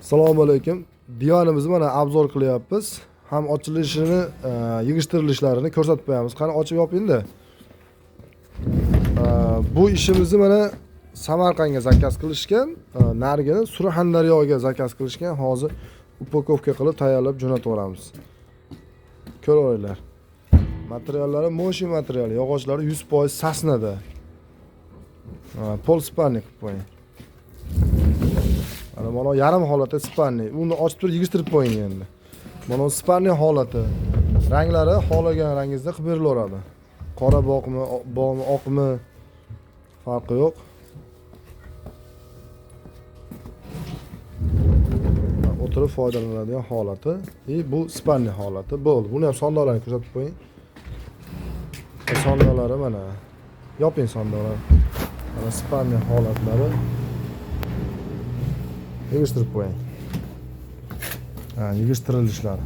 Assalomu alaykum. Divanimizni mana обзор qilyapmiz. Ham ochilishini, yig'ishtirilishlarini ko'rsatib qo'yamiz. Qani, ochib yopingda. Bu ishimizni mana Samarqandga zakaz qilishgan, narigini Surxondaryoga zakaz qilishgan. Hozir упаковка qilib tayyorlab jo'natib yuboramiz. Ko'raveringlar. Materiallari мощный material, yog'ochlari 100% сосна da. Пол спальный qilib qo'ying. Mana yarim holatda спальный. Uni ochib turib yig'ishtirib qo'ying endi. Mana bu спальный holati. Ranglari xohlagan rangingizda qilib berilaveradi. Qora boqmi, bormi, oqmi, farqi yo'q. O'tirib foydalanadigan holati. И bu спальный holati. Bo'ldi. Buni ham sondoqlarini ko'rsatib qo'ying. Sondoqlari mana. Yoping sondoqlarni. Mana спальный holatlari. Yig'ishtirib qo'ying. Ha, yig'ishtirilishlari.